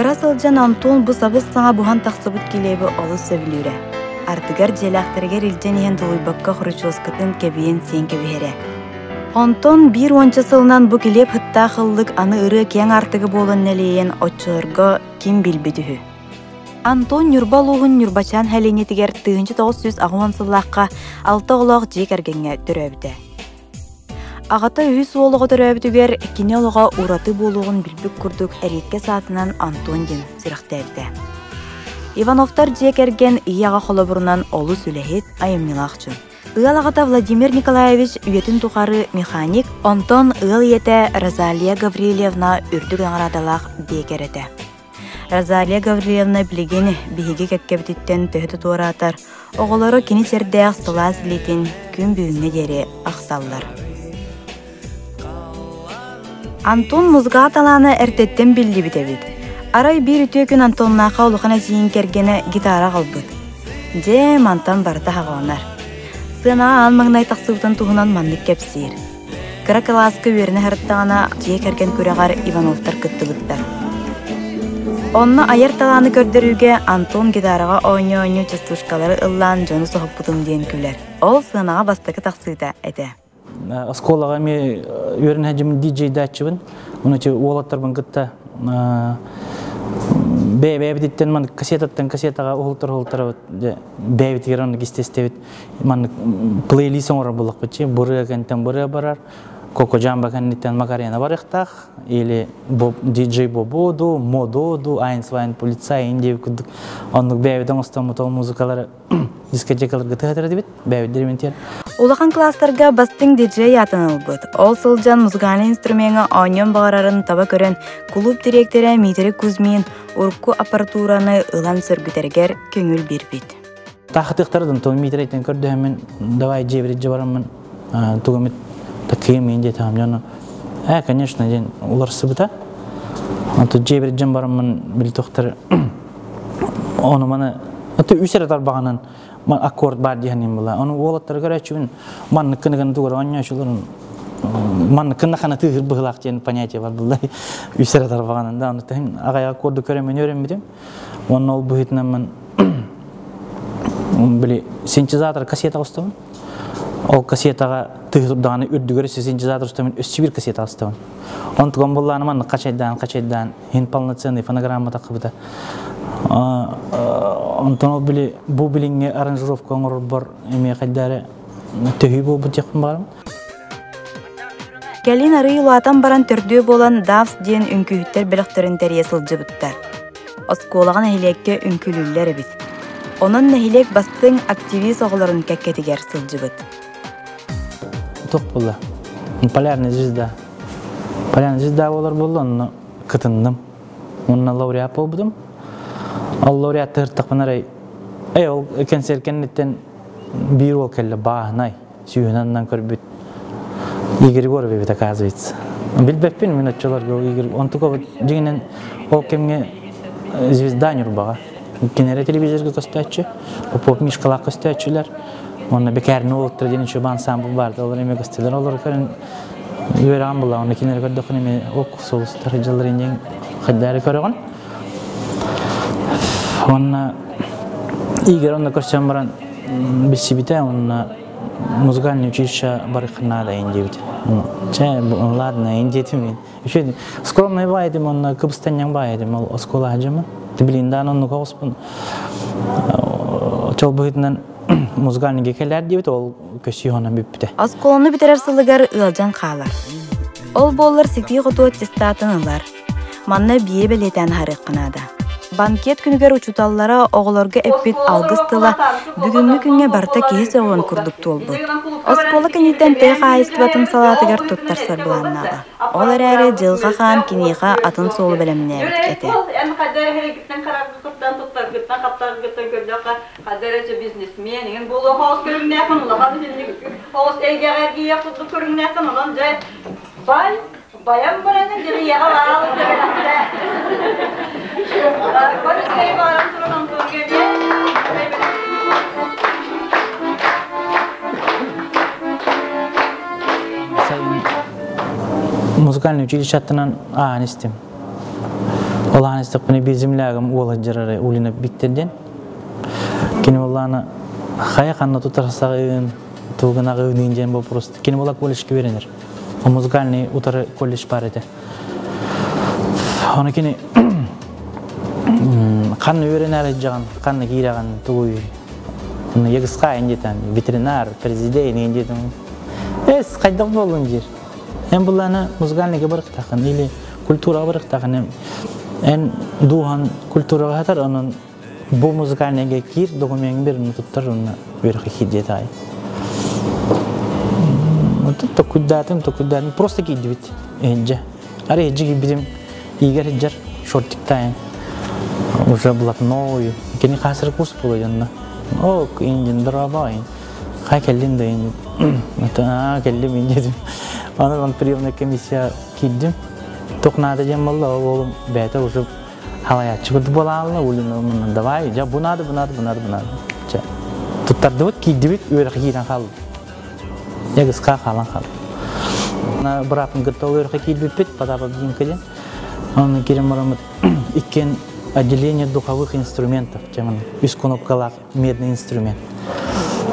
Кыра сылдьан Антон бу сабыс-саҥа буһан тахсыбыт килиэби олус сөбүлүүрэ. Ардыгар дьиэлээхтэригэр илдьэн иһэн тулуйбакка хоручуоскатын кэбийэн сиэн кэбиһэрэ. Онтон биир уонча сылынан бу килиэп сыттаах ыллык аны ырыа киэҥ аартыга буолан нэлэйэн оччолорго ким билбит үһү. Антон Ньурба улууһун Ньурбачаан сэлиэнньэтигэр 1980 сыллаахха алта оҕолоох дьиэ кэргэҥҥэ төрөөбүтэ. Аҕата үһүс уол оҕо төрөөбүтүгэр кини олоҕо ураты буолуоҕун билбит курдук эриэккэс аатынан Антон диэн сүрэхтээбитэ. Ивановтар дьиэ кэргэн ийэ-аҕа холобурунан олус үлэһит, айымньылаах дьон. Ыал аҕата Владимир Николаевич үйэтин тухары механик, онтон ыал ийэтэ Розалия Гаврильевна үрдүк наҕараадалаах биэкэр этэ. Розалия Гаврильевна билигин биһиги кэккэбититтэн төһө да туораатар, оҕолоро кини сэрдээх сылаас илиитин күн бүгүҥҥэ диэри ахталлар. Антон музыка талаана эрдэттэн биллибит эбит. Арай биир үтүө күн Антоннаахха улахан эдьиийин кэргэнэ гитара аҕалбыт. Дьэ, мантан барыта хаҕаланар. Сыанаҕа аан маҥнай тахсыбытын туһунан маннык кэпсиир. Кыра кылааска үөрэнэ сырыттаҕына дьиэ кэргэн күрэҕэр Ивановтар кыттыбыттар. Онно айар талааны көрдөрүүгэ Антон гитараҕа оонньуу-оонньуу частушкалары ыллаан дьону соһуппутум диэн күлэр. Ол сыанаҕа бастакы тахсыыта этэ. Оскуолаҕа эмиэ үөрэнэ сылдьыбын диджейдааччыбын. Уну уолаттарбын кытта бэйэ-бэйэбититтэн маннык кассетаттан кассетаҕа уһултар-уһултарабыт. Бэйэбитигэр оннук истэ-истэбит. Маннык плейлист оҥорор буоллахпыт чи бырыа кэнтэн бырыа барар Коко Джамба кэнниттэн Макарена барыахтаах или диджей Бободу, Мододу, Айнс Вайн полицай индия курдук оннук бэйэбит оҥостоммут ол музыкалары дискотекаларга тыһатар этибит бэйэбит деревентиэр. Улахан класстарга бастыҥ диджей аатын ылбыт. Ол сылдьан музыкальнай инструмеҥҥа оонньуон баҕарарын таба көрөн, кулууп дириэктэрэ Дмитрий Кузьмин урукку аппаратураны ылан сөргүтэригэр көҥүл биэрбит. Таахытыахтара то Дмитрийтэн көрдөһөммүн давай дьиэбит илдьэ бараммын тугу эмит такыйым мин диэтэҕим дьону ээ конечно диэн уларсыбыта онто дьиэбит илдьэн бараммын били тохтор ону маны аты үс эрэ тарбаҕынан аккорд баар диэхинин була ону уолаттары көрөөччүбүн маннык кыныгын тугар оонньоочуларын маннык кыннахана тыыһыр быһылаах диэн понятие бар булла үс эрэ тарбаҕынан да ону тэһин аҕай аккорду көрөммүн үөрэммитим Уонна ол быһыытынан мен били синтезатор кассета оҕустабын. Ол кассетаҕа тыһы турдаҕына үрдүгэр өссө синтезатор устабын, өссө биир кассета астабын. Онтуган буллааны маннык хачайдаан хачайдаан хин полноценный фонограмма таххыбыта. Онтон ол били бу билиҥҥи аранжировка оҥорорбор эмиэ хайдары төһүү буолбут диэхпин баҕарабын. Кэлин арыый улаатан баран төрдүө буолан Давс диэн үҥкүүһүттэр бөлөхтөрүн тэрийэ сылдьыбыттар. Оскуолаҕа нэһилиэккэ үҥкүүлүүллэр эбит. Онон нэһилиэк бастыҥ активист оҕолорун кэккэтигэр сылдьыбыт. Туох буолла? Полярная звезда. Полярная звезда буолар буолла, онно кытынным. Онно лауреат буолбутум. Ол лауреат тыһыртахпын арай, эй, ол кэнсиэр кэнниттэн биир уол кэллэ, бааһынай. Сүүһүнэн көрбүт Игорь Егоров эбит, оказывается. Билбэппин мин оччолорго Игорь. Онтука дьиҥинэн ол кэмҥэ звезда Ньурбаҕа. Кинилэр телевизорга көстөөччү, Попов Мишкалаах көстөөччүлэр. Уонна Бекәрни уолаттар диэн үчүгэй ансамбль баар олор эмиэ көстөлөр. Олор көрөн үөрэҕим була. Онно кинилэри көрдөххүнэ эмиэ ок сулустар дьыллар иннин хайдары көрөҕүн. Уонна Игорь онно көрсөн баран билсибитэ уонна музыкальный училище барыххын наада диэбит. Чэ, ладно, диэтим. Еще скромный баа этим, онно кыбыстанньаҥ баа этим, ол оскуола дьымын. Билин даан оннук оҕуспун. Чол быһыытынан музыкальный кэлээр диэбит, ол көссүү онон бүппүтэ. Оскуоланы бүтэрэр сылыгар ыалдьан хаалар. Ол буоллар ситии-хотуу аттестатын ылар. Манна биири бэлиэтээн аһарыахха наада. Банкет күнүгэр учууталлара оҕолорго эппит алгыс тыла бүгүҥҥү күҥҥэ барыта киһи сөҕүөн курдук туолбут. Оскуола кэнниттэн тыа хаһаайыстыбатын салаатыгар туттарсар былааннааҕа. Ол эрээри Дьылҕа Хаан киниэхэ атын суолу бэлэмнээбит этэ. Баян баранын дьириэҕэ баал сөбүлэхтэ. Барыскай баран туран Антонга Сайын музыкальный училище аттынан аан истим. Ол аан истэхпинэ биир землягым уола дьарары Улина Виктор диэн. Кини буоллаана хайа ханна тутарсаҕын, тугунаҕыыныын диэн вопрос. Кини буола колледжка үөрэнэр. Музыкальный утары колледж бар этэ. Ону кини ханна үөрэнэр дьаҕан, ханна киирэҕин тугуй ягысқа диэтэн ветеринар, президент диэтэн. Эс хайдах буоллун диир. Эн буллаана музыкальныйга барыктахын или культураҕа барыктахын эн дууһан культураҕа хатар онон бу музыкальныйга киир документ бир туттар онно үөрэх киир диэт аай. Токуйдаатым, токуйдаатым, просто киирдибит иһирдьэ. Ары иһирдьэ киирбитим Игорь иһирдьэр шортиктаайын уже блатной кини хаасыр курс буолуо дьонно. О, индин дорабай. Хай кэллин да индин. Аа, кэллим индин. Аны приемная комиссия киирдим. Туох наада диэн буолла, ол уолум бэйэтэ уже халаяччы курдук буолаалла, улин давай, дьэ бу надо, бу надо, бу надо, бу надо. Чэ. Туттардыбыт, киирдибит, үөрэххэ киирэн хааллым. Ягыска хаалан хааллым. Бырааппын кытта ол үөрэххэ киирбиппит, Потапов Димка диэн. Онно киирэн бараммыт иккиэн отделение духовых инструментов, чем үс кнопкалаах медный инструмент.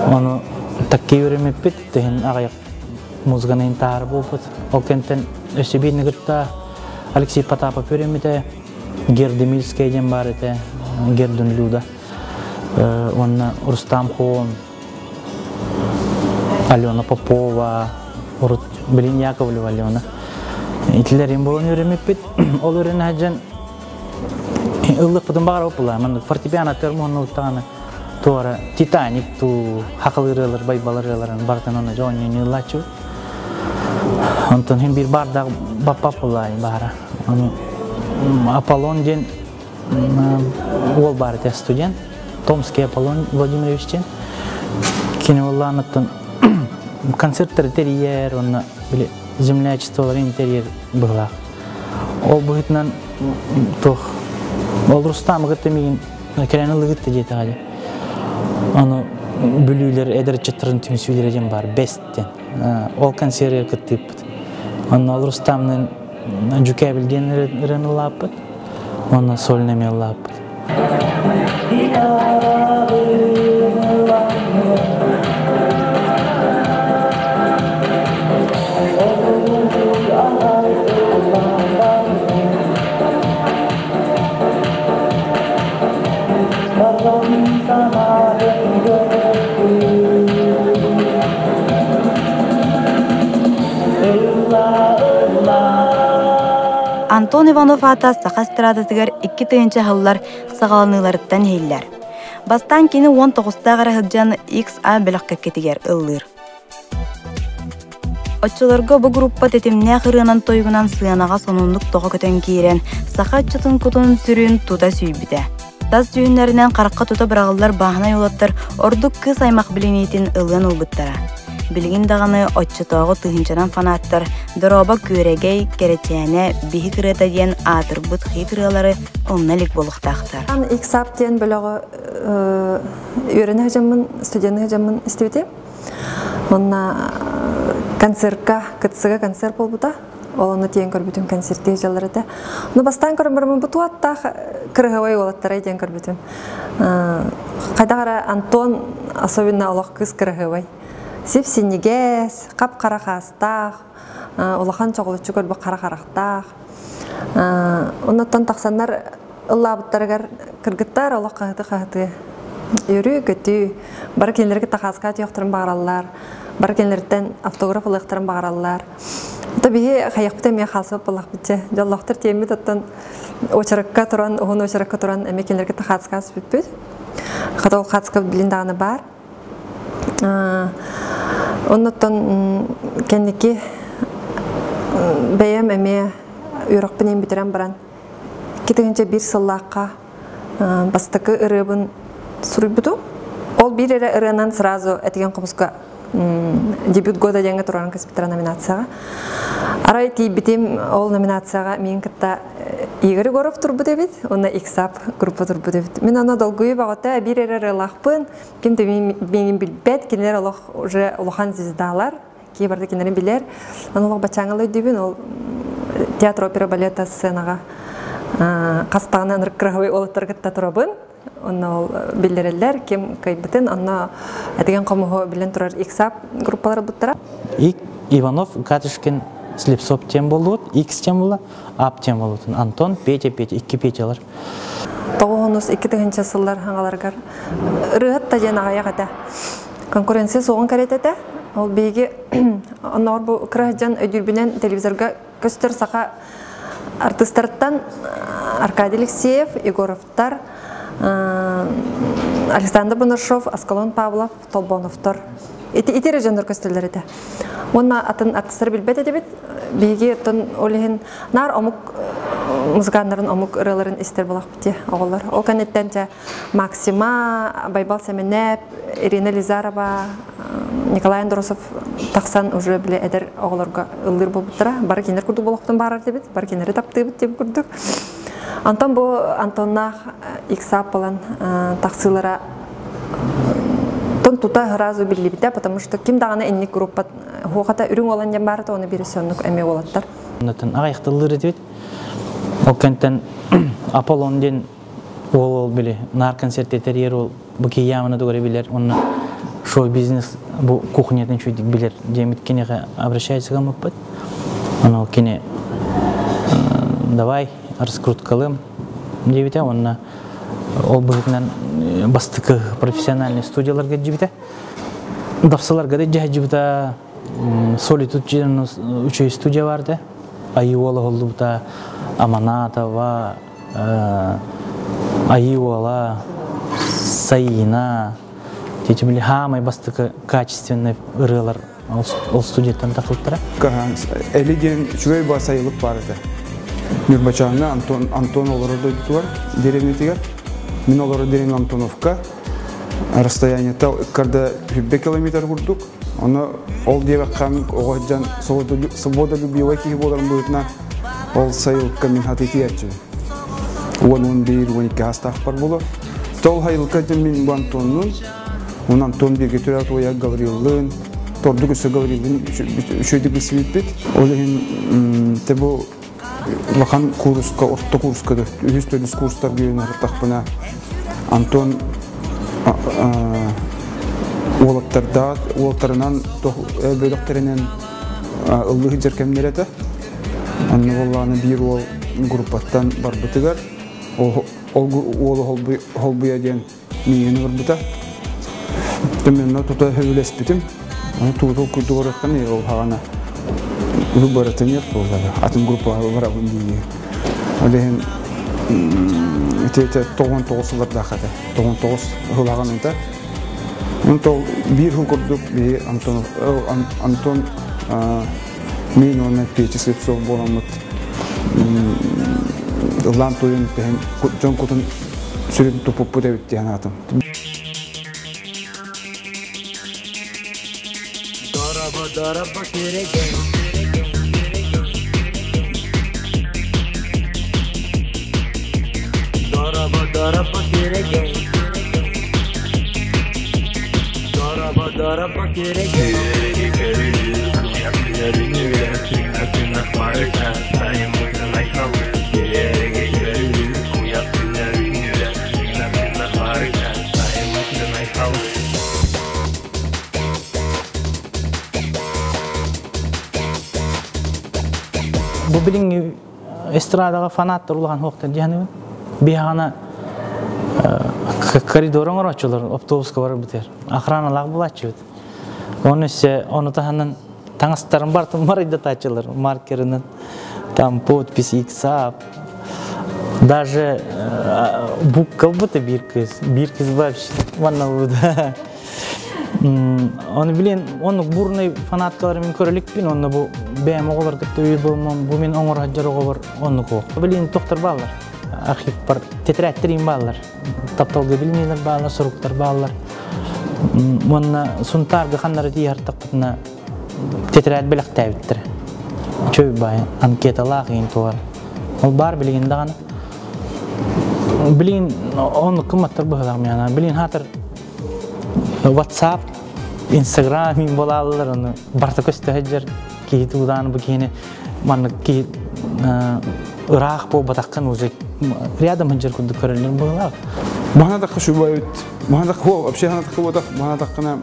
Ону такки үөрэммиппит, тыһын аҕыйах музыканы таһаар буолбут. Ол кэнтэн өссө биирни кытта Алексей Потапов үөрэммитэ, Герда Мильская диэн баар этэ, Гердун Люда. Уонна Рустам Хон, Алена Попова, урут билин Яковлева Алена. Итилэрин буолан үөрэммиппит. Ол үөрэнэ сылдьан ыллыкпытын баҕарабыт буолла. Маннык фортепиано термоһуннулуктаҕына туора Титаник туу хахыл ырыалар, байбал ырыаларын барытын онно дьэ оонньуу ыллааччыбыт. Онтон хин биир баардаах баппап буолла баара. Ону Аполлон диэн уол баар этэ студент. Томский Аполлон Владимирович диэн. Кини уоллаанаттан концерттары тэрийэр, уонна били землячестволарын тэрийэр быһылаах. Ол быһыытынан туох ол Рустам кытта миигин кэлэн ылыгыт диэтэҕэ дии. Аны Бүлүүлэр эдэр ыччаттарын түмсүүлэрэ диэн баар Бест диэн. Ол консервер кыттыыппыт. Онно ол Рустамныын Дьүкээбил диэн ырыаны ылааппыт. Уонна сольно эмиэ ылааппыт. Антон Иванов аата саха эстрадатыгар 2000 сыллар саҕаланыыларыттан иһиллэр. Бастаан кини 19-таах эрэ сылдьан XA бөлөх кэккэтигэр ыллыыр. Оччолорго бу группа тэтимнээх ырыанан тойугунан сыанаҕа сонуннук тоҕо көтөн киирэн, саха ыччатын кутун сүрүн тута сүүйбүтэ. Тас дьүһүннэринэн харахха тута быраҕыллар бааһынай уолаттар ордук кыыс аймах билиниитин ылыан ылбыттара. Билигин даҕаны оччотооҕу тыһыынчанан фанаттар Дорообо күөрэгэй, Кэрэчээнэ, Биһик ырыата диэн аатырбыт хит ырыалары умна илик буолуохтаахтар. Иксап диэн бөлөҕү үөрэнэ сылдьаммын, студенныы сылдьаммын истибитим. Уонна концертка, КЦга концерт буолбута. Ол онно тиийэн көрбүтүм концертии дьаллар этэ. Ну бастаан көрөн бараммын бу туаттаах кырыһабай уолаттарай диэн көрбүтүм. Хайдах эрэ Антон особенно олох кыыс кырыһыбай. Сип-синньигэс, хап-хара хаастаах, улахан чоҕулуччу көрбүт хара харахтаах. Оннуттан тахсаннар ыллаабыттарыгар кыргыттар олох хаһыты-хаһыты үөрүү-көтүү бары кинилэргэ тахааска атыахтарын баҕараллар, бары кинилэртэн автограф ылыахтарын баҕараллар. То биһи хайахпыт эмиэ хаалсыбат буоллахпыт дьэ. Дьоллоохтор тиэммит оттон очеракка туран, уһун очеракка туран эмиэ кинилэргэ тахааска аспыппыт. Хата ол хаацка билин даҕаны баар. Оннуттан кэнники бэйэм эмиэ үөрэхпин иһин бүтэрэн баран 2001 сыллаахха бастакы ырыабын суруйбутум. Ол биир эрэ ырыанан сразу этигэн хомуска дебют года диэҥҥэ турарын кэспиттэрэ номинацияҕа. Арай тиийбитим ол номинацияҕа миин кытта Игорь Егоров турбут эбит, уонна Иксап группа турбут эбит. Мин аны долгуйу баҕата биир эрэ ырыалаахпын, ким да миигин билбэт, кинилэр олох уже улахан звездалар, киһи барыта кинилэри билэр. Аны олох баччааҥҥа өйдүүбүн, ол театр опера балета сценаҕа. Хастаҕына ынырык кыраһабай уолаттары кытта турабын. Онно ол биллэрэллэр ким кыайбытын. Онно этигэн хомуһу билэн турар иксап группалар буттара. И Иванов, Катышкин, Слепцов тем болуут, X тем була, Ап тем болуутун. Антон, Петя, Петя, икки Петялар. Тоҕуһунус икки тыһыынча сыллар хаҥаларыгар ырыһыт да диэн аҕыйах этэ. Конкуренция суоҕун кэриэтэ этэ. Ол биһиги оннооҕор бу кыра сылдьан өйдүүрбүнэн телевизорга көстөр саха артыыстарыттан Аркадий Алексеев, Егоровтар, Александр Бонашов, Аскалон Павлов, Толбоновтор. Ити ити эрэ дьоннор көстөллөр этэ. Уонна атын артыстары билбэт этибит. Биһиги оттон ол иһин наар омук музыканнарын омук ырыаларын истэр буолахпыт дии оҕолор. Ол кэнниттэн дьэ Максима, Байбал Сэмэнэп, Ирина Лизарова, Николай Андросов тахсан уже били эдэр оҕолорго ыллыыр буолбуттара. Бары кинилэр курдук болохтон баарар дебит, бары кинилэри таптыыбыт диэн курдук. Антон бу Антоннаах иксап буолан тахсыылара тон тута сразу биллибитэ, потому что ким даҕаны инник группа хуохата үрүҥ уолан диэн баарата, оны биир соннук эмиэ уолаттар. Аҕыйахтыллыр этибит. Ол кэнтэн Аполлон диэн уол ол били наар концерт тэрийэр ол бу киһи тугары билэр онно шоу-бизнес бу кухнятын чүйдик билэр диэмит киниэхэ обращается гыммыппыт. Ону кини давай раскруткалым диэбитэ уонна ол быһыытынан бастакы профессиональный студияларга дьибитэ. Дапсыларга да дьэһдьибитэ Солитут диэн үчүгэй студия баар Айыы уола уһуллубута Аманатова, Айыы уола, Саина, течи били хаамай бастакы качественный ырыалар ол студияттан тахылтара. Эли диэн үчүгэй ба сайылык бар этэ. Нюрбачааҥҥа Антон, Антон олорор дойдутугар, деревнятигэр. Мин олорор деревня Антоновка. Расстояниета ыккарда 100 километр курдук. Ону ол диэбэххэ оҕо сылдьан свободолюбивай киһи буоларым быһыытынан ол сайылыкка мин хаты тиийээччибин. 10-11, 12 саастаахпар буолуо. Тол сайылыкка дьэ мин бу Антоннуун, уон Антон бииргэ төрөөт уойа Гавриллыын, тордук өссө Гавриллыын үчүгэйдик билсибиппит. Ол иһин те бу улахан кууруска, орто курска да, үһүс төрдүс курстарга үөрэнэ Антон уолаттардаах уолаттарынан бөлөхтөрүнэн ыллыы сылдьар кэмнэрэ этэ. Онно буоллаҕына биир уол группаттан барбытыгар ол уолу холбуйа диэн миигин ылбыта. Төмөннө тута сөбүлэспитим. Аны туутул курдук орохтон ол хаҕана выборы нет буоллаҕа. Атын группаҕа барабын дии. Ол иһин ити 99 сыллардаах этэ. 99 сылаҕан этэ. Онтон биир сыл курдук биһи Антон Антон мин уонна Петя Слепцов буоламмыт ыллаан туйун дьон кутун сүрүн туппуппут эбит диэн аатым. Дорого, дорого, күреген. Дорого, дорого, күреген. Дорого, дорого, күреген. Бу билиҥҥи эстрадаҕа фанаттар улахан суохтар дьиһаныбын. Биһаҕана коридор оҥорооччулар автобуска барар бутер. Охраналаах булааччыбыт. Оны өссө ону таһынан таҥастарын бартын марыйдатааччылар маркерынан там подпись иксап даже буккалбыта биир кыз биир кыз вообще манна Оны билен, оны бурный фанаткалары мен көрөлүкпүн, онно бу бэйэм оҕолор кытта үйр болмам, бу мен оҥор хаджар оҕобор онну ко. Билин тохтор баалар, архив бар, тетрадьтер баалар, тапталга билмейлер баалар, суруктар баалар. Онна сунтаарга ханнары тиийэр тахпытына тетрадь белэхтээбиттэр. Чөй бай, анкеталаах иин туар. Ол бар билигин даҕаны. Билигин оннук кымматтар быһылаах миана. Билигин хаатар WhatsApp, Instagram мин болааллар оны барта көстө сылдьар киһи туудаан бу киһини маннык киһи Ыраах буолбатаххын уже рядом сылдьар курдук көрөллөр быһыылаах. Баһанатахха шубайыт. Баһанатахха вообще ханатахха буотах, баһанатаххына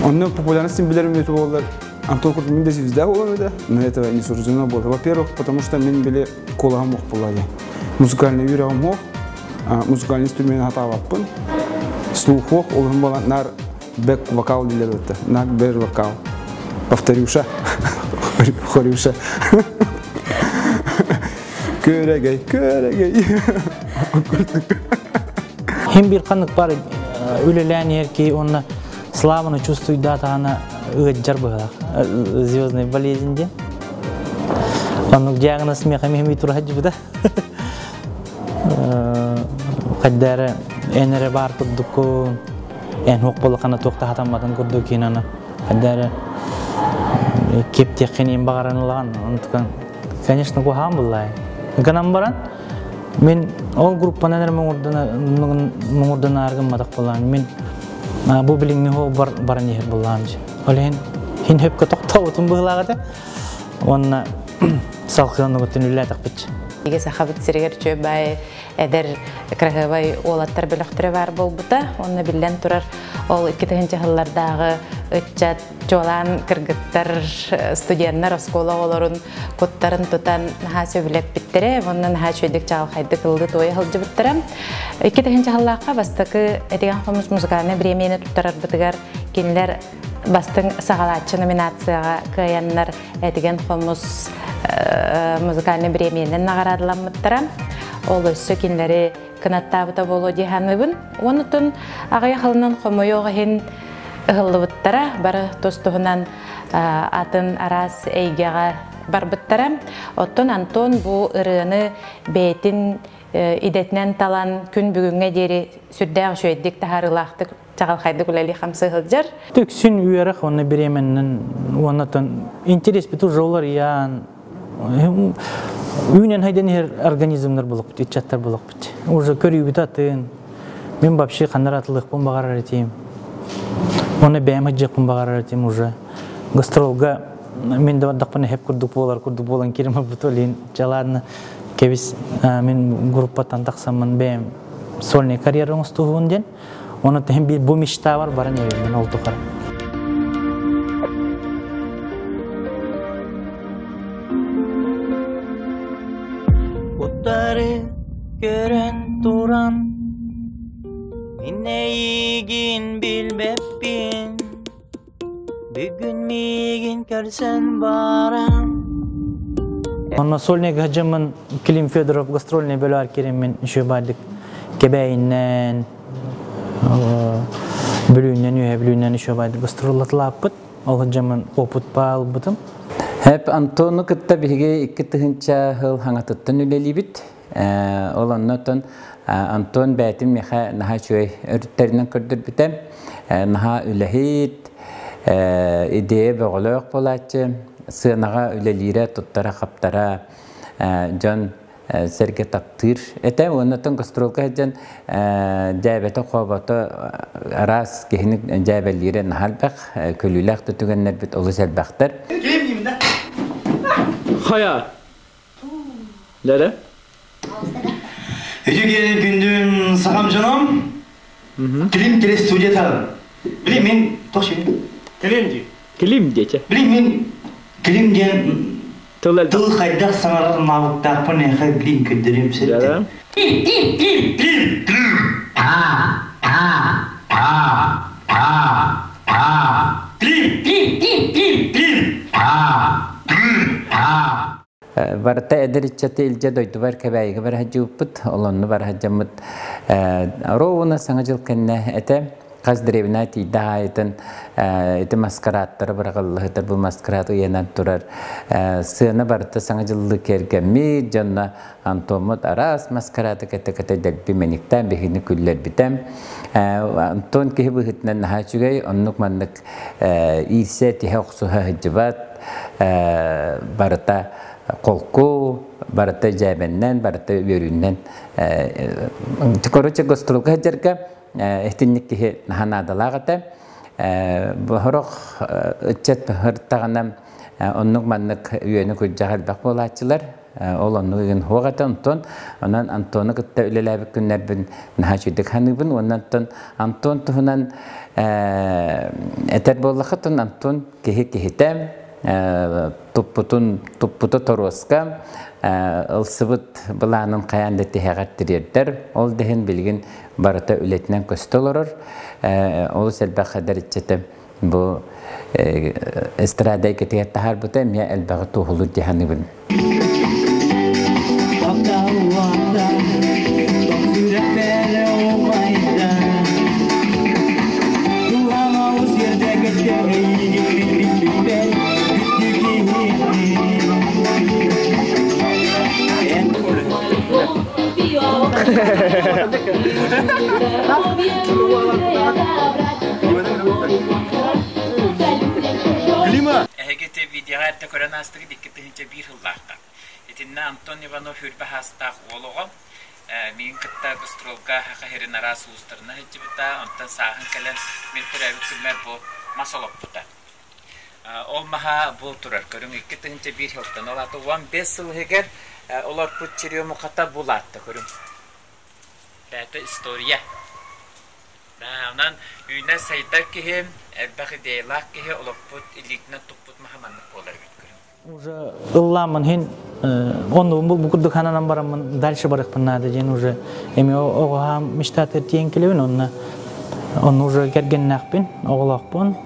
онно популярность билэрим өтө буоллар. Антон курдук мин да звезда буолам этэ, но этого не суждено было. Во-первых, потому что мин били куолаһым ох буолла. Музыкальный үөрэҕим ох, музыкальный инструмент хатаабаппын. Слух ох, ол буолан нар бэк вокал диилэр өттө. Нар бэр вокал. Повторюша. Хорюша. Көрөгөй, көрөгөй. Хим бир ханнык бар үлэлээн иһэр киһи уонна славаны чувствуйдаатаҕына ыаддьар быһыылаах. Звездный болезнь диэн. Оннук диагноз миэхэ миһими тура сылдьыбыта. Хайда эрэ эн эрэ баар курдуккун, эн суох буоллаххына туох да хатамматын курдук киин хайда эрэ киэптиэххин иин баҕаран ылаҕын. Онтукан, конечно, куһаҕан буоллаай. Гынан баран, мин ол группанан эрэ муҥурданаар гымматах буолаан, мин бу билиҥҥи бар баран иһэр буоллаҕым дьэ. Ол иһин хин хөпкө тохтообутум быһыылаах этэ. Уонна салхыан нугуттан үлэлээтэхпит. Иге Сахабыт сиригэр үчүгэй эдэр кыраһыабай уолаттар бөлөхтөрө баар буолбута. Онно биллэн турар ол 2 сыллардааҕы ыччат чуолаан кыргыттар, студеннар оскуола оҕолорун куттарын тутан наһаа сөбүлэппиттэрэ, уонна наһаа үчүгэйдик чаҕылхайдык ыллыы туойа сылдьыбыттара. 2 сыллаахха бастакы Этигэн хомус музыкальнай бириэмийэни туттарарбытыгар кинилэр бастыҥ саҕалааччы номинацияҕа кыайаннар Этигэн хомус музыкальнай бириэмийэнэн наҕараадаламмыттара. Ол өссө кинилэри кынаттаабыта буолуо дии саныыбын. Онутун аҕыйах ылынан хомойуох иһин ыһыллыбыттара, бары тус-туһунан атын араас эйгэҕэ барбыттара. Оттон Антон бу ырыаны бэйэтин идэтинэн талан күн бүгүҥҥэ диэри сүрдээх үчүгэйдик таһаарыылаахтык чаҕылхайдык үлэлии хамсыы сылдьар. Үксүн үөрэх уонна бириэмэннэн уонна интерес уже уларыйан үүнэн хайдан иһэр организмнар булукпут, иччаттар булукпут. Уже көрүүбүт атын. Мин вообще ханнар атылыахпын баҕарар этим. Уонна бэйэм сылдьыахпын баҕарар этим уже. Гастролга мин да бардахпына хеп курдук буолар курдук буолан кирим бут олин. Чалаадна кебис мин группаттан тахсаммын бэйэм сольный карьера оҥостуһуун диэн. Оны тehen бир бу мечта бар баран мен ол тухар. Утары көрөн туран Мин эйигин билбэппин Бүгүн миигин көрсөн баран Онно сольный гажамын Клим Федоров гастрольный бөлөөр киреммин еще бардык кэбээйиннэн бүлүүннэн үһэ бүлүүннэн еще бардык гастроллатылааппыт. Ол жамын опыт баалбытым. Хеп Антону кытта биһиги 2 тыһыынча сыл хаҥатыттан үлэлиибит. Ол оннотон Антон бэйэтин миэхэ наһаа үчүгэй өрүттэринэн көрдөрбүтэ. Наһаа үлэһит, идея бөҕөлөөх буолааччы, сыанаҕа үлэлиирэ, туттара-хаптара дьон сэргэ таптыыр этэ. Оннотон гастролга сылдьан дьээбэтэ-хообото араас киһини дьээбэлиирэ наһаа элбэх, күлүүлээх да түгэннэрбит олус элбэхтэр. Хая. Лere? Үтүө күндүм сахам дьоном. Клим телестудия тагын. Били мин тох Клим ди. Клим диэчэ. Били мин Клим диэн тыл хайдах саҥарар навыктаахпын эхэ билин көрдөрүм сетте. Клим, клим, клим, клим, клим. А, а, а, а, а. Клим, клим, клим, клим, клим. А, клим, а. Барыта эдэр ыччаты илдьэ дойдубар Кэбээйигэ бара сылдьыбыппыт, олонну бара сылдьаммыт ровно Саҥа дьыл кэннэ этэ. Хас дэриэбинэ тиийдэ аайытын ити маскарадтары быраҕыллыһытар, бу маскарад ыйанан турар сыана барыта Саҥа дьыллыы киэргэммит, дьонно Антоммут араас маскарады кэтэ-кэтэ дэлби мэниктээн биһигини күллэрбитэ. Антон киһи быһыытынан наһаа үчүгэй, оннук маннык иирсэ тиһэ охсуһа сылдьыбат, барыта холку, барыта дьээбэннэн, барыта үөрүүнэн. Короче, гастролга сылдьарга итинник киһи наһаа наадалаах этэ. Сорох ыччат һыртаҕына оннук маннык үөнү күрдьэх элбэх буолааччылар. Ол оннук хуох этэ Антон. Онон Антону кытта үлэлээбит күннэрбин наһаа үчүгдүк саныыбын. Уонна Антон Антон туһунан этэр буоллахха, Антон киһи киһитэ туппутун туппута торуоска ылсыбыт былаанын хайаан да тиһэҕэр тириэрдэр. Ол да иһин билигин барыта үлэтинэн көстө олорор. Олус элбэх эдэр иччитэ бу эстрада эйгэтигэр таһаарбыта эмиэ элбэҕи туоһулуур дии саныыбын. Эһиги ити видеоҕа эрдэ көрөн аастыгыт 2001 сыллаахха. Итиннэ Антон Иванов үрбэ хаастаах уол оҕо миигин кытта гастролга саха сирин араас улуустарына сылдьыбыта, онтон сааһын кэлэн мин төрөөбүт күммэр бу мас олоппута. Ол маһа бу турар көрүҥ 2001 сылтан, ол аата 15 сыл иһигэр олорпут черемухата бу улаатта көрүҥ. Это история. Онон үүнэр сайдар киһи, элбэх идеялаах киһи олохпут илиитинэн туппут маһа маннык буолар эбит көрүҥ. Уже ылламмын хин оннубун бу курдук хананан бараммын дальше барыахпын наада диэн уже эми оҕоһаам мечтатыр тиэн келебин онно онно уже кэргэннээхпин оҕолоохпун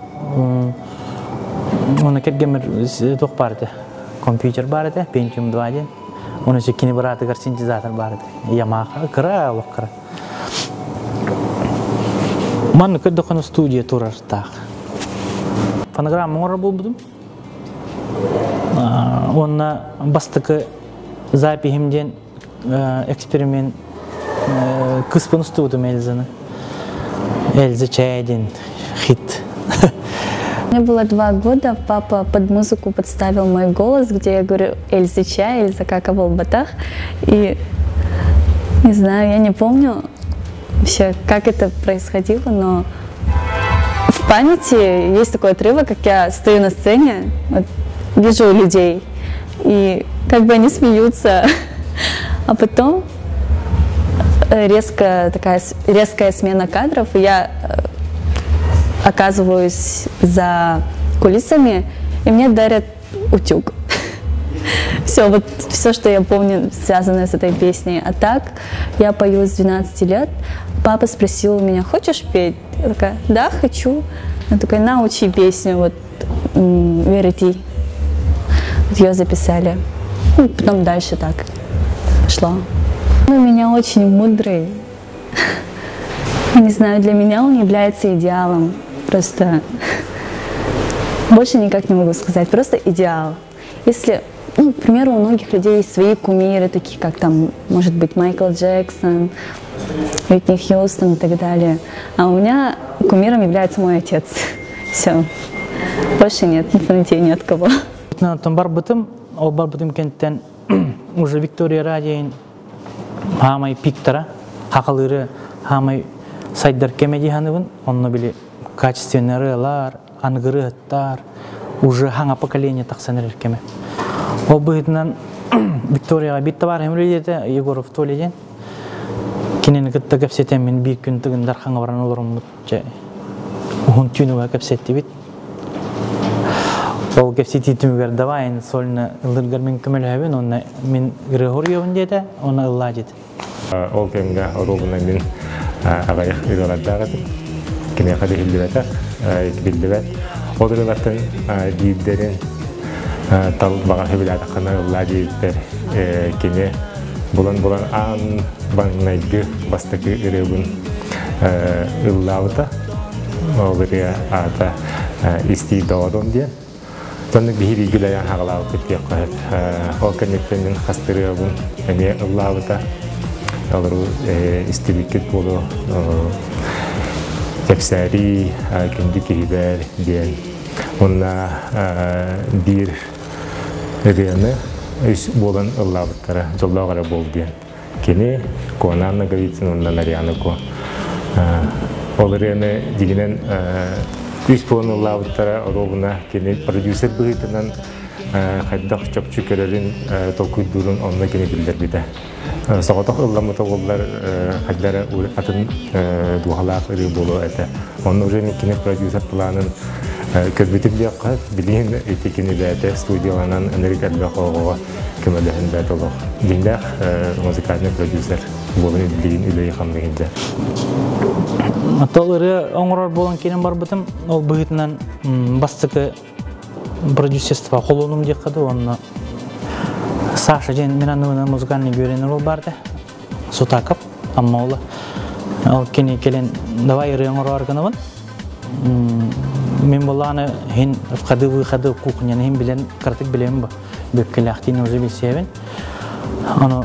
оны кэргэммэр туох баар этэ компьютер баар этэ Pentium 2 диэн оны кини быраатыгар синтезатор баар этэ Yamaha кыра олох кыра манна көрдөххүнэ студия турар таах фонограмма оҥорор буолбутум Уонна бастакы запиһим диэн эксперимент кыспын устубутум Эльзаны. Эльза чай диэн хит. Мне было 2 года, папа под музыку подставил мой голос, где я говорю «Эльза чай», «Эльза кака батах». И не знаю, я не помню вообще, как это происходило, но в памяти есть такой отрывок, как я стою на сцене, вот, вижу людей, и как бы они смеются, а потом резко такая резкая смена кадров, и я оказываюсь за кулисами, и мне дарят утюг. Все, вот все, что я помню, связанное с этой песней. А так, я пою с 12 лет. Папа спросил у меня: «Хочешь петь?» Я такая: «Да, хочу». Он такой: «На, учи песню, вот, Верити». Вот ее записали. Ну, потом дальше так шло. Он у меня очень мудрый. Я не знаю, для меня он является идеалом. Просто больше никак не могу сказать. Просто идеал. Если, ну, к примеру, у многих людей есть свои кумиры, такие как там, может быть, Майкл Джексон, Уитни Хьюстон и так далее. А у меня кумиром является мой отец. Все. Больше нет, не фанатею ни от кого. Барбытым, ол барбытым кэнниттэн уже Виктория Радио хаамай пиктара, хақалыры хаамай сайдар кэмэ дии саныыбын, онно били качественный ырыалар, аныгы уже хаҥа поколение тахсан эрэр кэмэ. Ол быһыытынан Викторияға биир табаарыһым үлэлиэтэ Егоров Толя диэн. Кинини кытта кэпсэтэн мин биир күн Тыгын Дархаҥа баран олороммут дьэ уһун түүн кэпсэттибит. Ол кэпсэтии түмүгэр давай сольно ыллыыргар мин көмөлөһөбүн, онно мин ырыа хоруйабын диэтэ, онно ыллаа диэтэ. Ол кэмҥэ оруобуна мин аҕыйах ырыалардаах этим. Киниэхэ биллибэтэх, биллибэт. Ол ырыалартан биирдэрин тал баҕар сөбүлээтэххинэ ыллаа диэбиттэр кини булан-булан аан маҥнайгы бастакы ырыабын ыллаабыта. Ол ырыа аата «Истии доҕорум» диэн. Соннук биһи бииргэ үлэлээн хаҕалаабыппыт диэххэ сөп. Ол кэнниттэн мин хастырыабын эмиэ ыллаабыта. Олору истибиккит буолуо кэпсээрий күндү киһибэр диэн. Уонна биир ырыаны үс буолан ыллаабыттара дьоллоох эрэ буол диэн. Кини Куона Ноговицын уонна Нарьяна Ко. Ол ырыаны дьиҥинэн үс буолан ыллаабыттара оруобуна кини продюсер быһыытынан хайдах чопчу көрөрүн, толкуйдуурун онно кини биллэрбитэ. Соҕотох ылламмыта буоллар хайдара атын дууһалаах ырыы буолуо этэ. Онно уже кини продюсер планын көрбүтүм диэххэ, билигин ити кини бэйэтэ студияланан ынырык элбэх оҕоҕо көмөлөһөн бэйэтэ олох дьиҥнээх музыкальный продюсер буолан билигин үлэи хамныы сылдьар. Ол ырыа оҥорор буолан киирэн барбытым, ол быһыытынан бастакы продюсерство холонум диэххэ да уонна Саша диэн мин анныбынан музыкальный үөрэнэр ол баарда Сутаков Амма уола. Ол кини кэлин давай ырыа оҥороор гынабын. Мин буоллаҕына иһин входы-выходы кухняны иһин билэн кыратык билэбин бу. Бүккэлээхтиин уже билсиэбин. Ону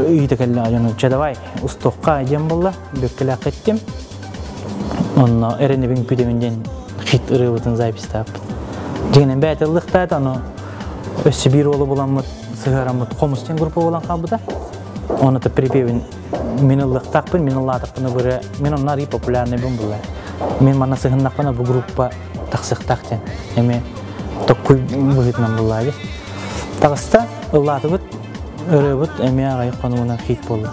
ыйыта кэллэ дьону чэ давай устуохха диэн буолла. Бүккэлээххэ иттим. Онно эрэнэбин күүтэбин диэн хит ырыабытын записьтааппыт. Дьиҥинэн бэйэтэ ыллыктаата, ону өссө биир уолу буламмыт, сыһыараммыт хомус диэн группа буолан хаалбыта. Оны то припевин мин ыллыктаахпын, мин ыллаатахпына быры, мин онно арый популярныйбын булла. Мин манна сыһыннахпына бу группа тахсыахтаах диэн. Эми токкуй быһыытынан буллаа дии. Таҕыста, ыллаатыбыт, ырыабыт эмиэ аҕай хонугунан хит буолла.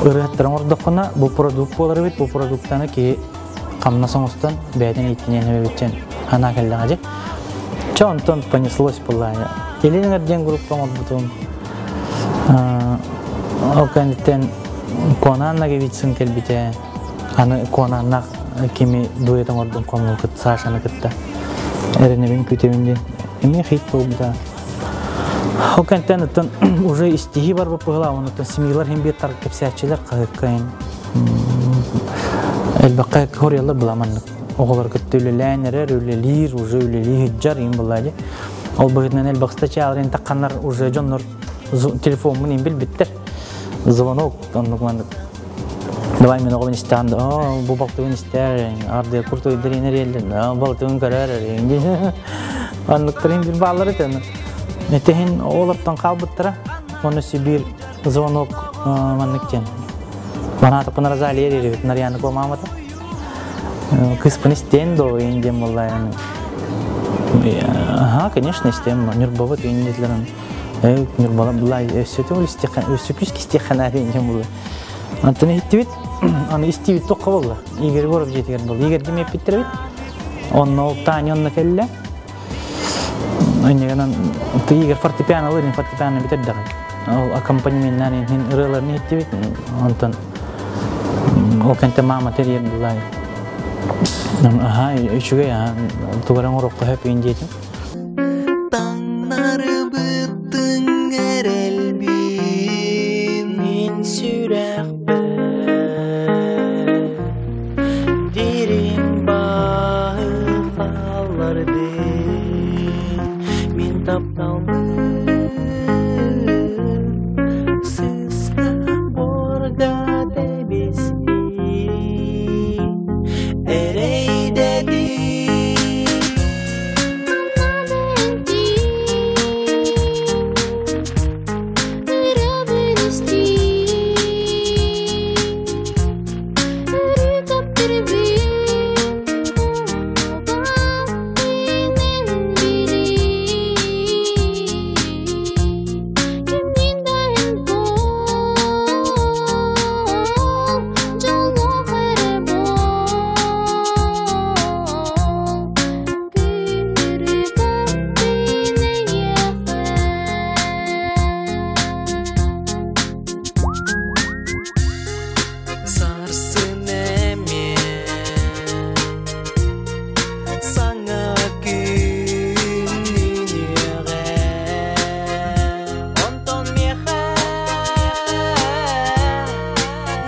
Ырыаттарын оҥордоххуна бу продукт буолар эбит, бу продуктаны киһи хамнас оҥостон бэйэтин ииттиниэн эбит санаа кэллэҕэ дии. Чэ онтон понеслось буолла. Илин эҥэр диэн группа оҥорбутум. Ол кэнниттэн Куонаан Ноговицын кэлбитэ. Аны Куонааннаах кими дуэт оҥордум хомугу кытта Сашаны кытта. Эрэнэбин күүтэбин диэн. Эмиэ хит буолбута. Ол кэнтэн оттон уже истиһии барбыт быһыылаах, онуттан семьялар иһин биир тар кэпсээччилэр хаһыакка элбэххэ хоруйаллар была маннык. Оҕолор кытта үлэлээн эрэр, үлэлиир, уже үлэлии сылдьар иһин была дии. Ол быһыытынан элбэх статьялар тахханнар уже дьоннор телефоммун иһин билбиттэр. Звонок оннук маннык. Давай мен оҕобун истэҕин да, бу балтыбын истээр, ардыга куртуйдар иһин балтыбын көрөр Оннуктарын бир баалар этэ. Этиһин олортон хаалбыттара. Оны Сибирь звонок маннык диэн. Манаатаппын Розалия диэбит Нарьяна мамата. Кыспын истиэн до диэн буолла. Ага, конечно, истиэн. Нюрбабыт иин диэтилэр. Нюрбала булай өссө төгүл өссө күс кистиэххэ диэн буолла. Антон иһиттибит, аны истибит тоққа буолла. Игорь Егоров дьиэтигэр буолла. Игорьга эппиттэр эбит. Онно ол Таня онно кэллэ. Иннигэнэн Игорь фортепиано ылыр, фортепиано бүтэрдэҕин. Ол аккомпанеменнан иһин ырыаларын иһиттибит. Онтон ол кэнтэ мама терьер булла. Аха, үчүгэй, аха, тугара оҥоруохха сөп иин диэтим. Таҥнарыбыттыҥ эрэлбин мин сүрэхпэр дириҥ бааһы хааллардын мин тапталбын сыска буорга тэбистин эрэйдэтин. Сарсын эмиэ саҥа күн үүнүөҕэ Онтон миэхэ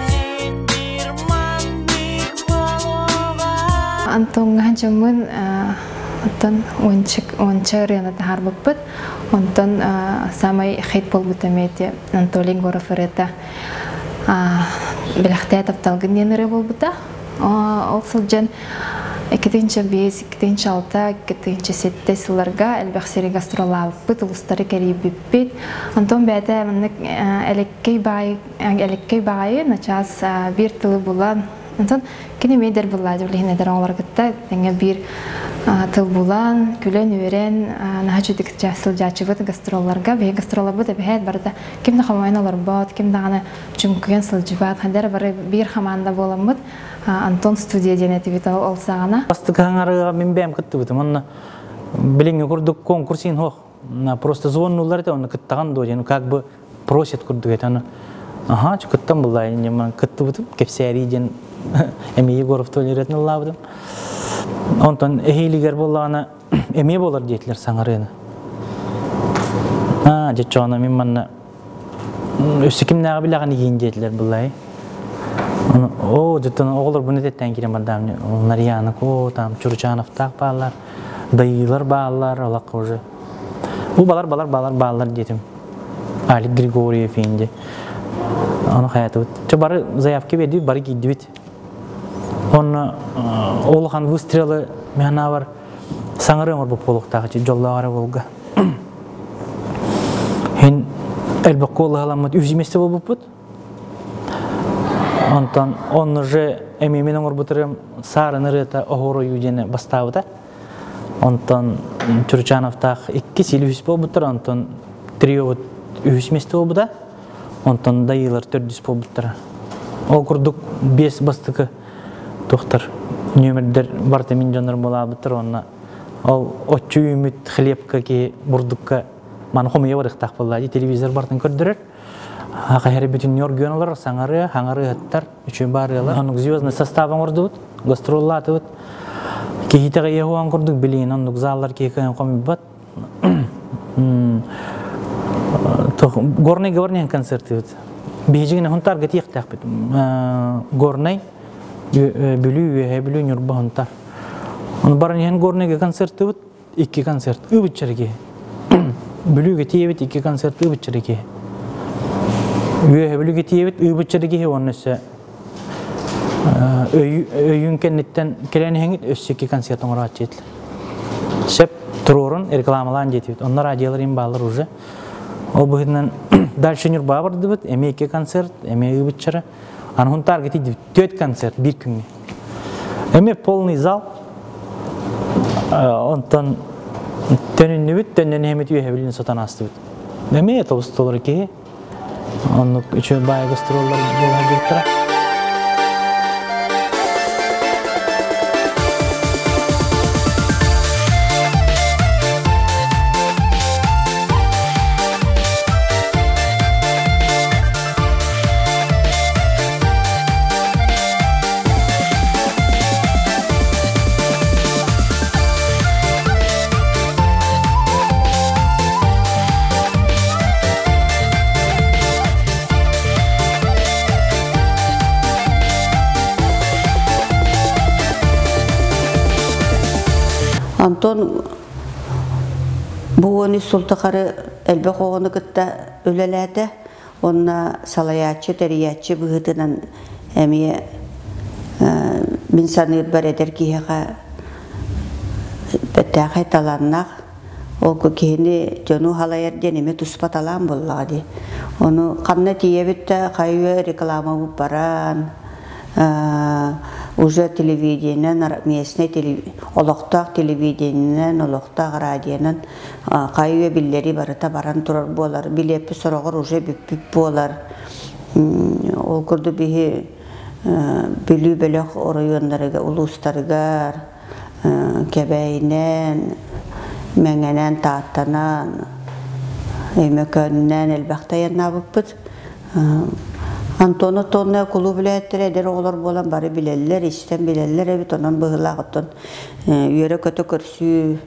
син биир маннык буолуоҕа. Антоҥҥа дьоммун оттон уонча ырыаны таһаарбыппыт. Онтон саамай хит буолбут эмиэ ити Анатолий Егоров ырыата «Бэлэхтээ тапталгын» диэн ырыа буолбута. Ол сылдьан 2005, 2006, 2007 сылларга элбэх сири гастроллаабыппыт, улуустары кэрийбиппит. Онтон бэйэтэ маннык элеккэй баайы, элеккэй баайы начаас биир тылы булан Онтон кини эмиэ эдэр быллаадьы билиһин эдэр оҕолору кытта тэҥҥэ биир тыл булан, күлэн-үөрэн, наһаа үчүгдүк сылдьааччыбыт гастролларга. Биһиги гастролларбыт эбэһээт барыта ким да хомойон олорбот, ким даҕаны чуҥкуйан сылдьыбат. Хандар бары биир хамаанда буоламмыт Антон студия диэн этибит ол саҕана. Бастакы хаҥарыга мин бэйэм кыттыбытым. Онно билиҥҥи курдук конкурс иһин суох. Просто звоннулар этэ, онно кыттаҕын дуо диэн, как бы просят курдук этэ. Аны аха, кыттан буллаа диэн кыттыбытым. Кэпсээрии диэн эмиэ Егоров туалетын ыллаабытым. Онтон эһиилигэр буоллаҕына эмиэ буолар диэтилэр саҥарыаны. Аа, дьэ мин манна Өссө кимнээҕи билэҕин игиин диэтилэр былай. Оо, дьоттон оҕолорбун этеттэн киирэн бардаам Нарьяна о там Чурчановтаах бааллар, Дайыылар бааллар, олаққа уже. Бу балар балар балар бааллар диэтим. Алик Григорьев инди. Аны хаятыбыт. Чэ бары заявка бердибит, бары киирдибит. Онно улахан выстрелы механавар саҥары оҥорбут буолуохтаах дьоллоох эрэ буолга. Хин элбэх куолаһаламмыт үс миэстэ буолбуппут. Онтон онно же эмиэ мин оҥорбутарым саарын ырыата оһуор ойуу диэни бастаабыта. Онтон Чурчановтаах иккис или үһүс буолбуттар, онтон триобут үһүс миэстэ буолбута. Онтон дайыылар төрдүс буолбуттара. Ол курдук биэс бастакы туохтар нүөмэрдэр барыта мин дьоннорум буолаабыттар уонна Ол оччу үүммүт хлебка киһи бурдукка маны хомуйа барыахтаах буолла дии телевизор бартын көрдөрөр. Хаһары бүтүн оргуйан олорор саҥарыа, хаҥарыаһыттар, үчүгэй баарыалар. Оннук звездный состав оҥордубут, гастроллаатыбыт. Киһитэҕэ иэһуан курдук билигин оннук заллар киһи кыайан хомуйбат. Горнай говорнен концертыбыт. Биһиги Хунтарга тиэхтээхпит. Горнай, Бүлүү, Үөһээ Бүлүү, Ньурба, Хунтар. Оны баран иһэн Горныйга концерттыбыт, икки концерт ыбыччар киһи. Бүлүүгэ тиийэбит, икки концерт ыбыччар киһи. Үөһэ Бүлүүгэ тиийэбит, ыбыччар киһи уонна өссө өйүн кэнниттэн кэлэн иһэҥит өссө икки концерт оҥорооччу этилэр. Сөп туруорун рекламалаан диэтибит. Онно радиолар им бааллар уже. Ол быһыытынан дальше Ньурбаҕа бардыбыт, эмиэ икки концерт, эмиэ ыбыччара. Аны Хунтаарга тиийдибит, түөрт концерт биир күҥҥэ. Эмиэ полный зал. Онтон төнүннүбүт, төннөн иһэммит үөһэ билин сотон аастыбыт. Эмиэ тобус толору киһи. Оннук үчүгэй баайы гастроллар буола сылдьыбыттара. Антон бу уон үс сыл тухары элбэх оҕону кытта үлэлээтэ. Уонна салайааччы, тэрийээччи быһыытынан эмиэ мин саныырбар эдэр киһиэхэ бэртээхэй талааннаах. Ол киһини дьону халайар диэн эмиэ туспа талаан буоллаҕа дии. Ону ханна тиийэбит да хайы рекламабыт баран, уже телевидениенэн, местный олохтоох телевидениенэн, олохтоох радионан хайы биллэри барыта баран турар буолар билиэппит сороҕор уже бүппүт буолар ол курдук биһи Бүлүү бөлөх оройуоннарыгар улуустарыгар Кэбээйинэн Мэҥэнэн Тааттанан Өймөкөөнүнэн элбэхтэ айаннаабыппыт Антон Антоновна кулууп үлэһиттэрэ эдэр оҕолор буолан бары билэллэр, истэн билэллэр эбит, онон быһыылаах оттон үөрэ-көтө көрсүү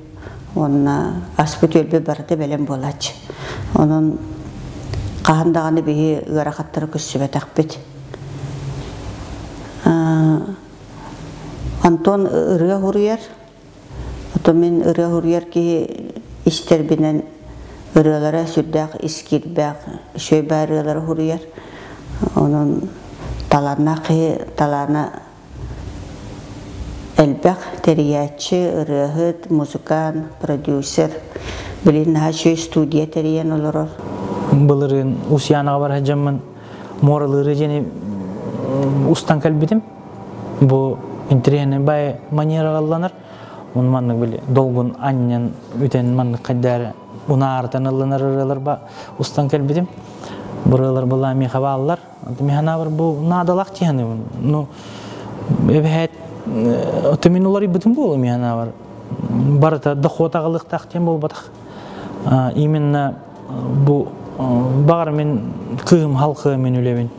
уонна аспыт-үөлбүт барыта бэлэм буолааччы. Онон хаһан даҕаны биһи ыарахаттары көрсүбэтэхпит. Антон ырыа суруйар. Ото мин ырыа суруйар киһи истэрбинэн ырыалара сүрдээх ис киирбээх, үчүгэй баар ырыалары суруйар. Онон талааннаах киһи талаана Элбэх тэрийээччи, ырыаһыт, музыкант, продюсер. Билигин наһаа үчүгэй студия тэрийэн олорор. Былырыын Усьянаҕа бар сылдьаммын муоралыыры диэни устан кэлбитим. Бу интэриэһинэй бай манераланар. Он маннык били долгун анньан үтэн маннык хайдары унаарытан ылланар ырыалар ба устан кэлбитим. Бу ырыалар была миэхэ бааллар. Миэхэ бу наадалаах тиһэни. Ну эбэһээт отумин уларыйбытым буолу миэхэ барыта дохуот аҕалыахтаах диэн буолбатах. Именно бу баҕар мин кыым халкы мин үлэбин.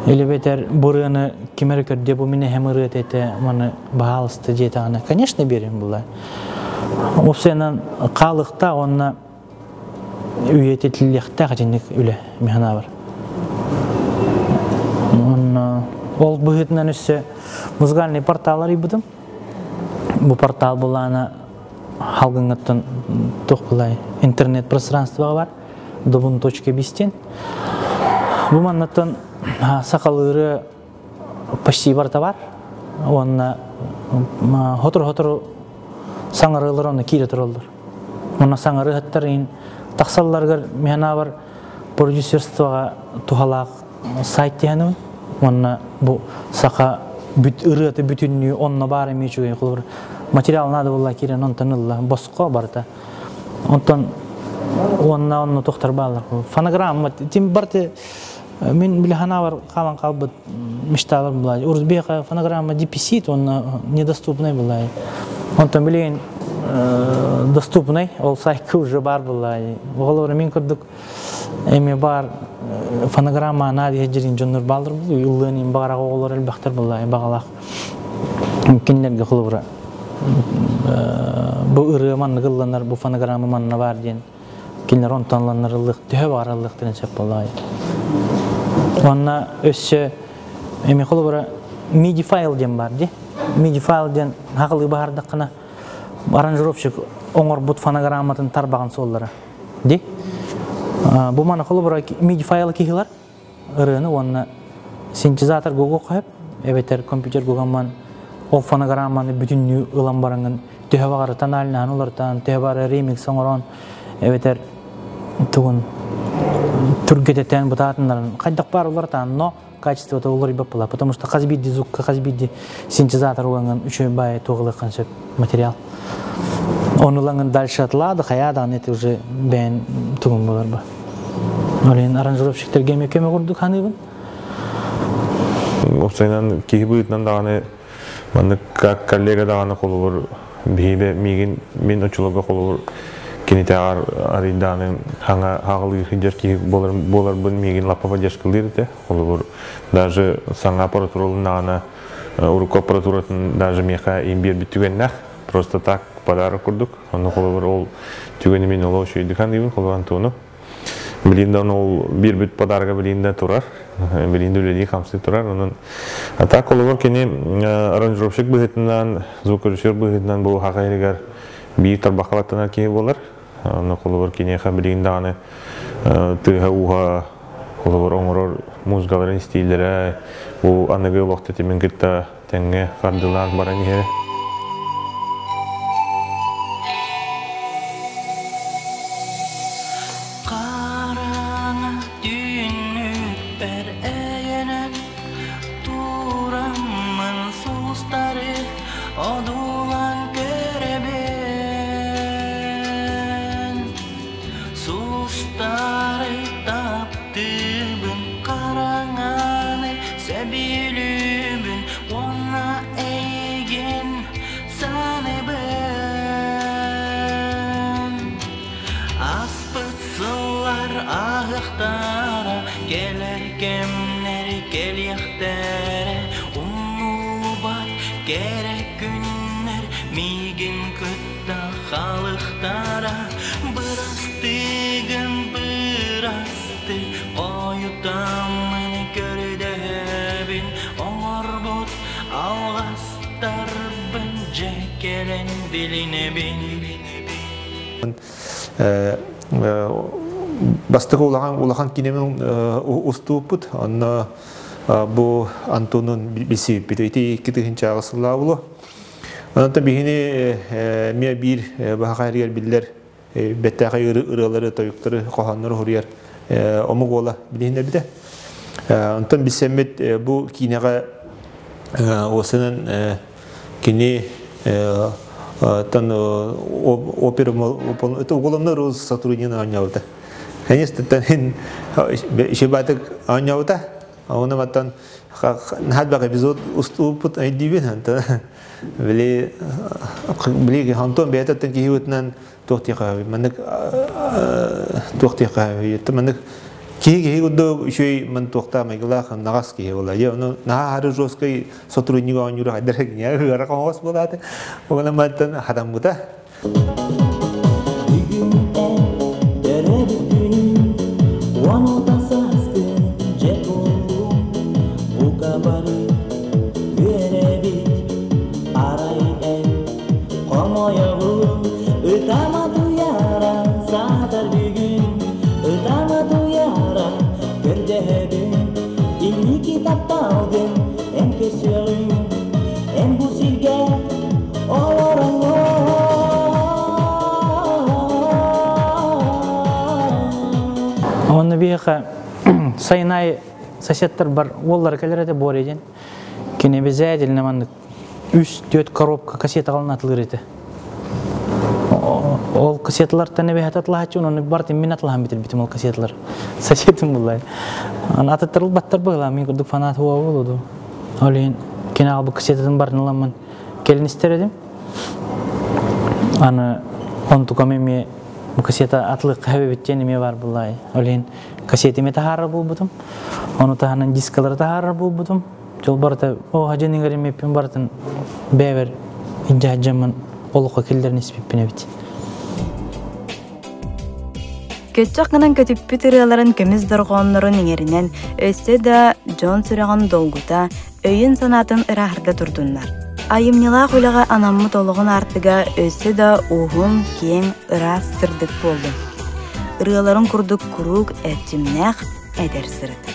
Или бетер бурыаны ким эрэ көрдө бу мин эһэм ырыата этэ маны баһаалыста диэтэҕинэ конечно биэрим була. Опсайынан хаалыктаах уонна үйэтитиллиэхтээх итинник үлэ механабар. Онно ол быһыытынан өссө музыкальный портал арыйбытым. Бу портал булаана халгыҥҥыттан туох булай интернет пространствоға бар добун точка бистен. Бу маннаттан сахалыыры почти барыта бар. Уонна хотур-хотур саҥарыылар онно киирэ тураллар. Онно саҥарыһыттар иһин тахсалларыгар миһанаабар продюсерствоға туһалаах сайт диһаныбын. Уонна бу саха бүт ырыаты бүтүннүү онно баар эмиэ үчүгэй холобур материал надо буолла киирэн онтон ылла босхо барыта. Онтон уонна онно тохтор бааллар. Фонограмма тим барты мин били ханаабар хаалан хаалбыт мечталар была. Урузбеха фонограмма дефицит, он недоступный была. Онтон билигин доступный, ол сайтка уже бар была. Оҕолор мин курдук эми бар фонограмма наадыйа дьирин дьоннор баалар бул, ыллыан им баҕарах оҕолор элбэхтэр була, баҕалаах. Кинилэргэ холобура бу ырыа маннык ылланар, бу фонограмма манна бар диэн кинилэр онтон ылланнарыллыах төһө баҕараллыахтарын сөп буоллаҕай. Уонна өссө эми холобура MIDI файл диэн бар дии. MIDI файл диэн хахылыы баһардаххына аранжировщик оҥорбут фонограмматын тарбаҕын суоллара ди. Бу маны холобура MIDI файлы киһилэр ырыаны уонна синтезатор гугу хоһып эбэтэр компьютер гугамман ол фонограмманы бүтүннүү ылан бараҥын төһө баҕар тональнаһын уларытан, төһө баҕар ремикс оҥорон эбэтэр тугун түргэтэтэн бытаатыннарын хайдах баар уларытан, но качествота уларыйбат була, потому что хас биирди звукка хас биирди синтезатор угаҥын үчүгэй баайы туоҕалыаххын сөп материал. Оны ылаҥын дальше атлаады, хайаадаан это уже бэйэн тугун болар ба. Ол иһин аранжировщиктерге эмиэ көмө курдук ханыыбын. Уопсайынан киһи быһыытынан даҕаны маннык как коллега даҕаны холобур биһиги миигин мин оччолорго холобур кинитээҕэр арыйдааны хаҥа хаҕылыы сылдьар киһи буолар буоларбын миигин лаппа поддержкалыыр этэ. Холобур даже саҥа аппаратура ылыннаҕына урукку аппаратуратын даже миэхэ им биэрбит түгэннээх просто так подарок курдук. Онно холобур ол түгэни мин олох үчүгэйдик саныыбын холобур Антону. Билин да ол биэрбит подарка билин да турар. Билин да үлэлии хамсыы турар. Онон а так холобур кини аранжировщик быһыытынан, звукорежиссер быһыытынан бу хаха иһигэр биир тарбахха баттанар киһи буолар. Онно холобур киниэхэ билигин даҕаны тыаһа-ууһа холобур оҥорор музыкаларын истииллэрэ бу аныгы олох тэтимин кытта тэҥҥэ хардылаан баран иһэр. Хараҥа түүнүкпэр өйөнөн тураммын сулустары одуулаан көрөбүн. Сулустары таптыыбын, хараҥаны сөбүлүүбүн уонна эйигин саныыбын. Аспыт сыллар ааһыахтара, кэлэр кэмнэр кэлиэхтэрэ, умнуллубат кэрэ күннэр миигин кытта халыктара. Бырастыгын бырасты, хойутаммын көрдөһөбүн, оҥорбут алҕастарбын дьэ кэлэн билинэбин. Бастакы улахан улахан кинемин устууппут. Онно бу Антонун билсибиппит. Ити 2000 сыллаа булу. Онон биһини эмиэ биир баһаха эригэр биллэр бэттээхэй ырыалары, тойуктары, хоһооннору хуруйар омук уола билиһиннэрбитэ. Онтон билсэммит бу киинэҕэ Осынан кини тан опера это уголовный розыск сотруднигын оонньообута. Конечно, тан шибатык оонньообута. Оны маттан нахат бак эпизод уступут айдибин ханта. Били били Антон бэйэтеттен киһи туох маннык туох маннык киһи киһи курдук үчүгэй ман туохтаа майгылаах нагас киһи була. Я ону наһаа хары жесткой сотрудник оонньуура хайдар ыара хоҥос буолааты. Ону мантан хатаммыта. Онно биһиэхэ сайын соседтар бар уоллара кэлэр этэ Боря диэн. Кини обязательно маннык үс-түөрт коробка кассета атылыр этэ. Ол кассеталартан эбэһэт атылаһаччы, оны бартын мин атылаһан битирбитим ол кассеталар. Соседым буллай. Аны атыттарыл баттар быһыла, мин курдук фанат хуа болуду. Ол иһин кини албы кассетатын барын ыламмын келин истер эдим. Аны онтукам эми бу кассета атылык хэбэбиттен эме бар буллай. Ол иһин кассетиме тахаарар булбутум. Ону таһынан дискалары тахаарар булбутум. Жол барыта о хажын иңер барытын бэбер инжа олохо киллерин испиппин эбит. Көччөх гынан көтүппүт ырыаларын көмүс дорҕооннорун иҥэринэн, өссө да дьон сүрэҕин долгута, өйүн санаатын ырааһырда турдуннар. Айымньылаах үлэҕэ анаммыт олоҕун аартыга өссө да уһун, киэҥ, ыраас сырдык буоллун. Ырыаларын курдук куруук эрчимнээх эдэр сырыт.